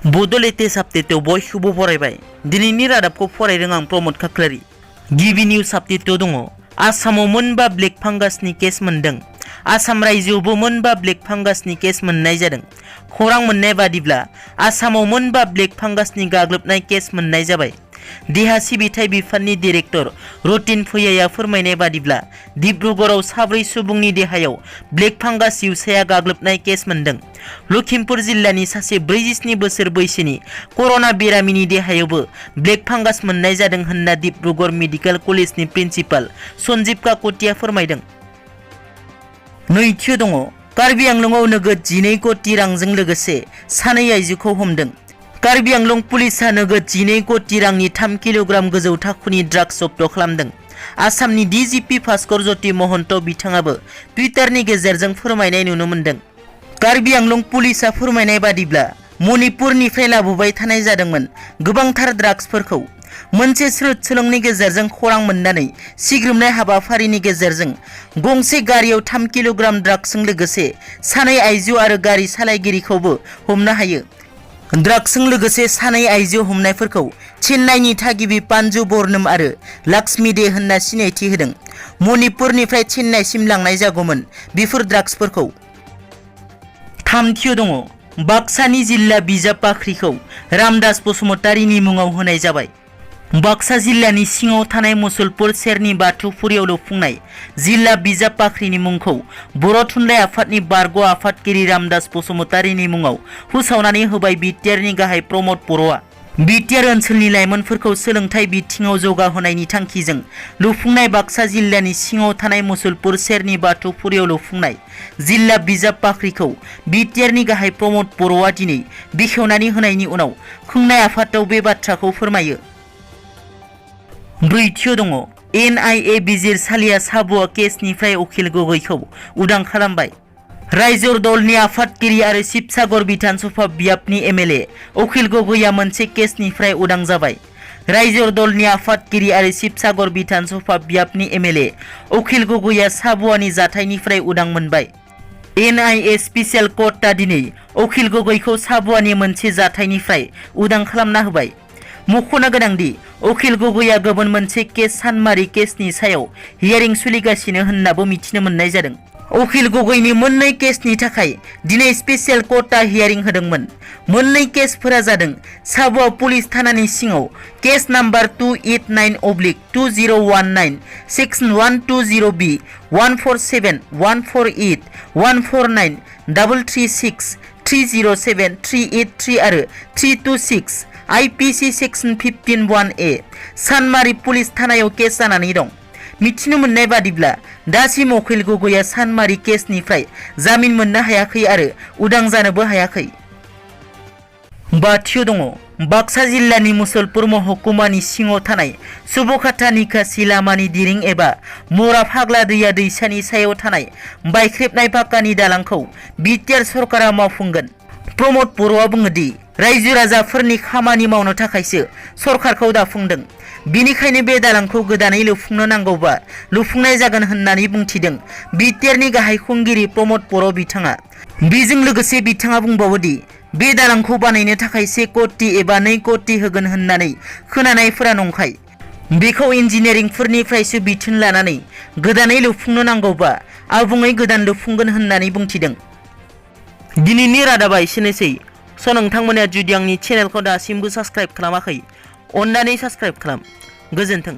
बड' लेटेस्ट आपडेटआव बयखौबो बरायबाय। दिनैनि रादाबखौ फरायदों आं प्रमद खाख्लारि। गिबि निउज आपडेटआव दङ आसामाव मोनबा ब्लेक फांगासनि केस मोनदों। आसाम रायजोआवबो मोनबा ब्लेक फांगासनि केस मोननाय जादों। खौरां मोननाय बादिब्ला आसामाव मोनबा ब्लेक फांगासनि गाग्लोबनाय केस मोननाय जाबाय। देहा सिबिथाय बिफाननि डाइरेक्टर रतिन भुइयाया फोरमायनाय बादिब्ला डिब्रुगड़आव साब्रै सुबुंनि देहायाव ब्लेक फांगास जिउसाया गाग्लोबनाय केस मोनदों। लखिमपुर जिल्लानि सासे 47 बोसोर बैसोनि कर'ना बेरामिनि देहायावबो ब्लेक फांगास मोननाय जादों होनना डिब्रुगड़ मेडिकेल कलेजनि प्रिन्सिपाल सन्जीब काकतिया फोरमायदों। नैथियाव दङ कार्बि आंलंआव नोगोद 12 कोटी रांजों लोगोसे सानै आइजोखौ हमदों। कार्बि आंलं पुलिसा नोगोद 12 कोटी रांनि 3 किल'ग्राम गोजौ थाखोनि ड्राग्स जब्द खालामदों। आसामनि डिजिपि भास्कर ज्योति महन्त बिथाङाबो टुइटारनि गेजेरजों फोरमायनाय नुनो मोन्दों। कार्बि आंलं पुलिसा फोरमायनाय बादिब्ला मणिपुरनिफ्राय लाबोबाय थानाय जादोंमोन गोबांथार ड्राग्सफोरखौ। मोनसे स्रोद सोलोंनि गेजेरजों खौरां मोननानै सिग्रोमनाय हाबाफारिनि गेजेरजों गंसे गारियाव 3 किल'ग्राम ड्राग्सजों लोगोसे सानै आइजो आरो गारि सालायगिरिखौबो हमनो हायो। ड्राग्सजों लोगोसे सानै आइजो हमनायफोरखौ चेन्नाईनि थागिबि पान्जु बर्नम आरो लक्ष्मी दे होनना सिनायथि होदों। मणिपुरनिफ्राय चेन्नाईसिम लांनाय जागौमोन बेफोर ड्राग्सफोरखौ। थामथियाव दङ बाक्सानि जिल्ला बिजाब बाख्रिखौ रामदास बसुमतारीनि मुङाव होनाय जाबाय। बाक्सा जिल्लानि सिङाव थानाय मुसलपुर सेरनि बाथौफुरियाव लुफुंनाय जिल्ला बिजाब बाख्रिनि मुंखौ बर' थुनलाइ आफादनि बारग' आफादगिरि रामदास बसुमतारीनि मुङाव फोसावनानै होबाय बिटिआरनि गाहाय प्रमद बर'आ। बिटिआर ओनसोलनि लाइमोनफोरखौ सोलोंथाइ बिथिङाव जौगाहोनायनि थांखिजों लुफुंनाय बाक्सा जिल्लानि सिङाव थानाय मुसलपुर सेरनि बाथौफुरियाव लुफुंनाय जिल्ला बिजाब बाख्रिखौ बिटिआरनि गाहाय प्रमद बर'आ दिनै बेखेवनानै होनायनि उनाव खुंनाय आफादाव बे बाथ्राखौ फोरमायो। ब्रैथियाव दङ एनआइए बिजिरसालिया साबुआ केसनिफ्राय अखिल गगैखौ उदां खालामबाय। रायजो दलनि आफादगिरि आरो शिबसागर बिधानसभा बियाबनि एमएलए अखिल गगैया मोनसे केसनिफ्राय उदां जाबाय। रायजो दलनि आफादगिरि आरो शिबसागर बिधानसभा बियाबनि एमएलए अखिल गगैया साबुआनि जाथायनिफ्राय उदां मोनबाय। एनआइए स्पेसियेल कर्टआ दिनै अखिल गगैखौ साबुआनि मोनसे जाथायनिफ्राय उदां खालामना होबाय। मख'नो गोनांदि अखिल गगैया गुबुन मोनसे केस सानमारि केसनि सायाव हियारिं सोलिगासिनो होननाबो मिथिनो मोननाय जादों। अखिल गगैनि मोननै केसनि थाखाय दिनै स्पेसियेल कर्टआ हियारिं होदोंमोन। मोननै केसफोरा जादों साबुआ पुलिस थानानि सिङाव केस नाम्बार 289/2019 सेक्सन 120B 147-148 149 336 307 383 आरो 326 आईपीसी सेक्सन 15(1)(a) सानमारि पुलिस थानायाव केस जानानै दं। मिथिनो मोननाय बादिब्ला दासिम अखिल गगैया सानमारि केसनिफ्राय जामिन मोननो हायाखै आरो उदां जानोबो हायाखै। बाथियाव दङ बाक्सा जिल्लानि मुसलपुर महकुमानि सिङाव थानाय सुबखाता निकासि लामानि दिरिं एबा मरा फाग्ला दैया दैसानि सायाव थानाय बायख्रेबनाय पाक्कानि दालांखौ बिटिआर सरकारा मावफुंगोन। प्रमद बर'आ बुङोदि रायजो राजाफोरनि खामानि मावनो थाखायसो सरकारखौ दाफुंदों। बिनिखायनो बे दालांखौ गोदानै लुफुंनो नांगौबा लुफुंनाय जागोन होननानै बुंथिदों बिटिआरनि गाहाय खुंगिरि प्रमद बर' बिथाङा। बेजों लोगोसे बिथाङा बुंबावोदि बे दालांखौ बानायनो थाखाय 1 कोटी एबा 2 कोटी होगोन होननानै खोनानायफोरा नंखाय। बेखौ इन्जिनियारिंफोरनिफ्रायसो बिथोन लानानै गोदानै लुफुंनो नांगौबा आबुङै गोदान लुफुंगोन होननानै बुंथिदों। दिनैनि रादाबा एसेनोसै। नोंथांमोना जुदि आंनि चेनेलखौ दासिमबो साबस्क्राइब खालामाखै अन्नानै साबस्क्राइब खालाम। गोजोन्थों।